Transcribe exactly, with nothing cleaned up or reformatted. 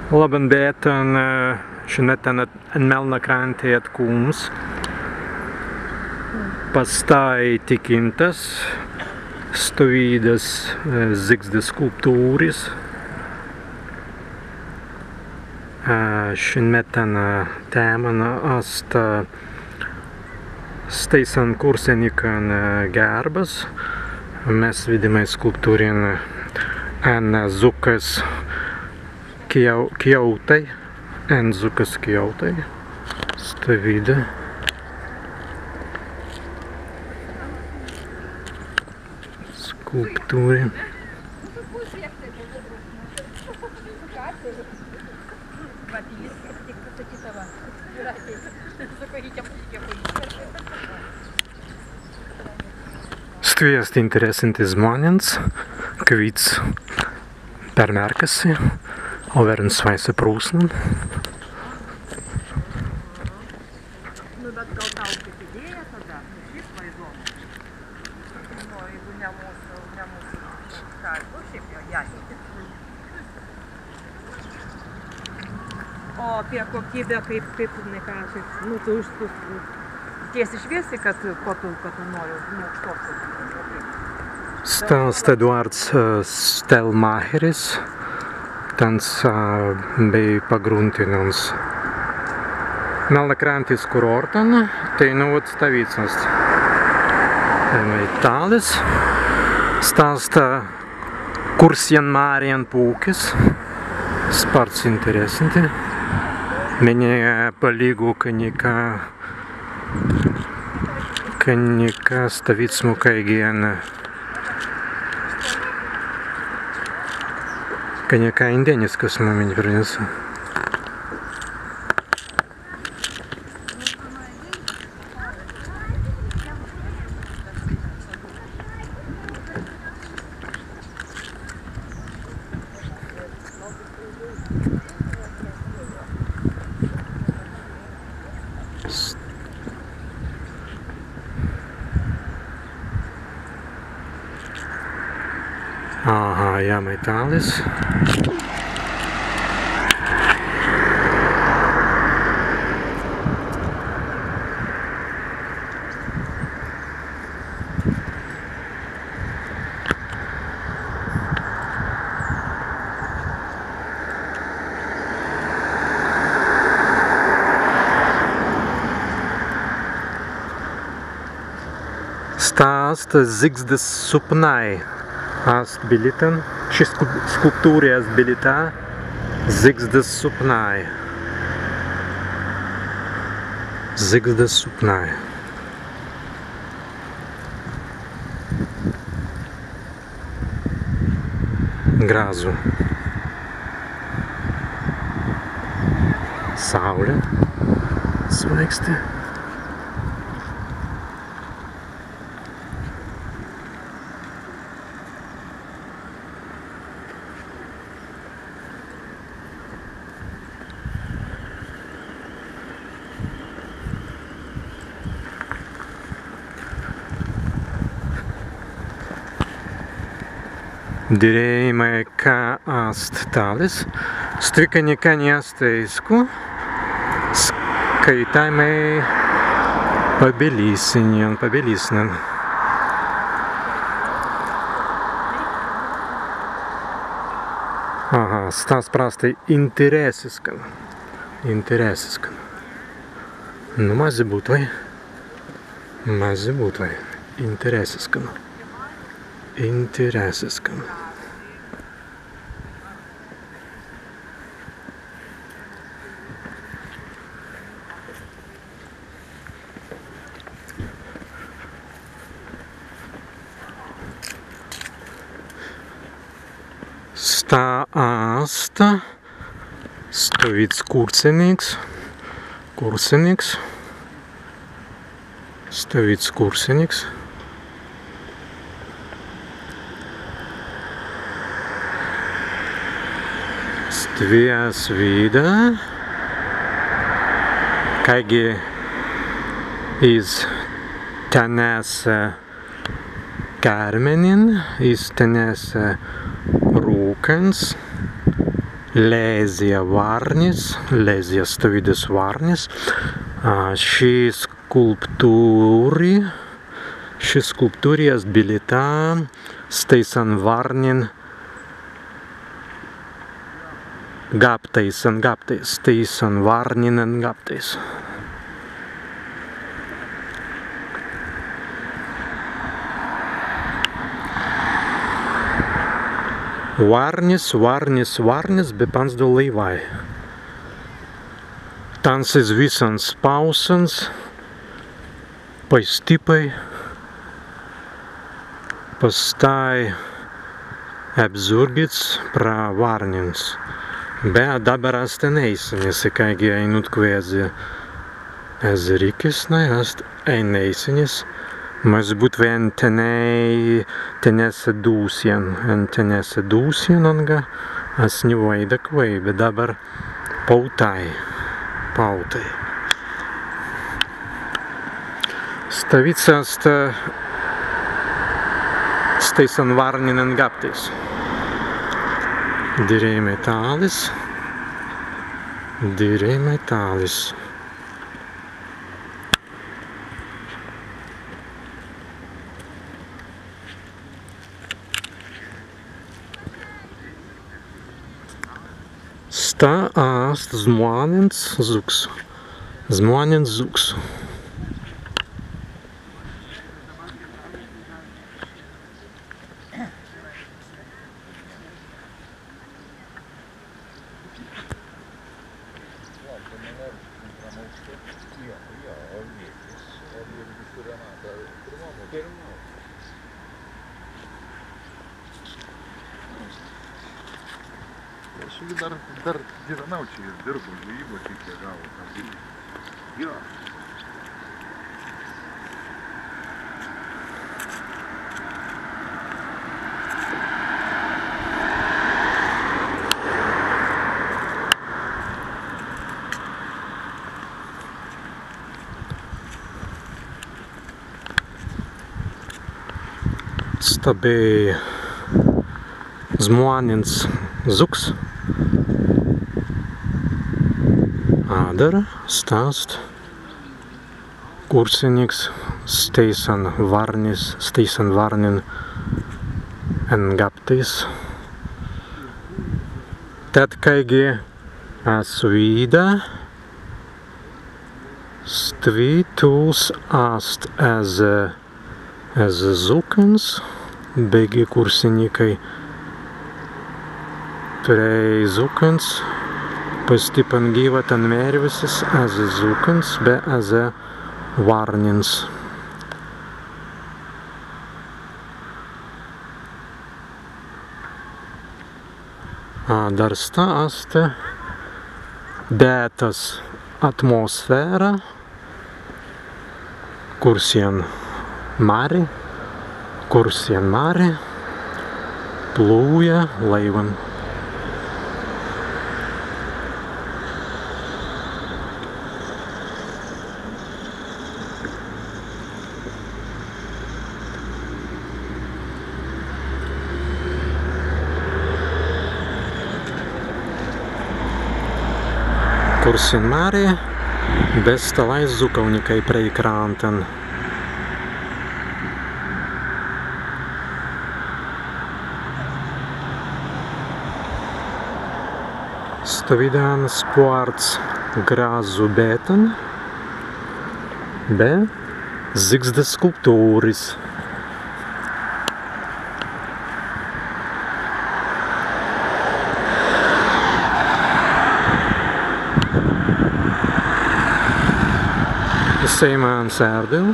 Labban bītan, ē, šin mettan en Melnakrānti etkūmps pastāi tikīntas stawīdas, ē, zigzdas skulptūris. Ē, šin mettan, ē, tēman ast, ē, stēisan kursenikan, ē, gērbas. Mes widāimai skulptūrin en zukkas kjau-, kjautai, en zukkas kjautai. Stawīda skulptūri. Stwi ast interessanti zmānents, kwits permērka si, owerns swāise prūsnan. Nu, bet gal tau kaip idėja tada, iš vis va įdomu. Nu, jeigu ne mūsų, ne mūsų, ką, nu, šiaip jo, ja, šiaip. O apie kokybę kaip, kaip jinai, ką, kaip, nu, tu iš tų, tiesiai šviesiai, kad ko tu, ko tu nori, nu, aukštos kokybės, o kaip? Stas Eduards, ē, Stelmacheris, tāns, ā, bēi pagruntinuns Melnakrāntis kurōrtan, teinū wot stawīds ast. Ēmai tālis, stas ast Kursjanmārjan pūkis, spārts interessanti. Mennei, ē, palīgu, ka nika Ka nika stawīdsmu kāigi en, ka nika endēniskas, mennei prīnesa. Aha, jā, metālis. Sta ast zigzdas supnai. Ast bilītan. Ši skulp-, skulptūri ast bilīta. Zigzdas supnai. Zigzdas supnai. Grazzu. Saūli swāiksti. Dirēimai, ka ast tālis. Stwi ka nika ni ast eīsku. Skaitāimai, pabilīsin, pabilīsnan. Aha, sta ast prastai. Interesiskan. Interesiskan. Nu, mazzi būtwei. Mazzi būtwei. Interesiskan. Interesiskan. Sta ast stawīds kurseniks, kurseniks, stawīds kurseniks. Stwi as widāi, kāigi iz tenesse kērmenin, iz tenesse rūkans, Lēzja wārnis, lēzja stawīdas wārnis. Ā, ši skulptūri, ši skulptūri ast bilīta stēisan wārnin gabtais, en gabtais, stēisan wārnin en gabtais. Wārnis, wārnis, wārnis, be panzdau laiwāi. Tāns iz wissans pāusans, pastippai, pastāi ebzūrgits pra wārnins. Be dabber ast enēisenis, kāigi ainuntkawēi ezze rikis, na, ast enēisenis, mazzi būtwei en tenēi, tenesse dūsjan, en tenesse dūsjan anga, as ni waīda kwēi, be dabber pautai, pautai. Stawīds ast stēisan wārnin en gabtais. Dirēi metālis, dirēi metālis. Sta ast zmānents zuks. Zmānents zuks. Aš jį dar, dar gyvenau čia ir dirbau, žvejybą čia kiek gavo, tą būdą. Jo. Sta bēi zmānents zuks. Adder sta ast kursiniks stēisan wārnis, stēisan wārnin en gabtais. Tēt kāigi as widāi, stwi tūls ast ezze, ezze zukkans, beggi kursinikai prei zukkans, pastippan gīwatan mērīwusis ezze zukkans be ezze wārnins. Adder sta ast Bētas atmosfēra. Kursjan māri, kursjan māri plūja laiwan. Kursjan māri, be stalāi zukaunikai prei krantan. Stawīdan spārts grazzu Bētan be zigzdas skulptūris. Sēimans ērdiw.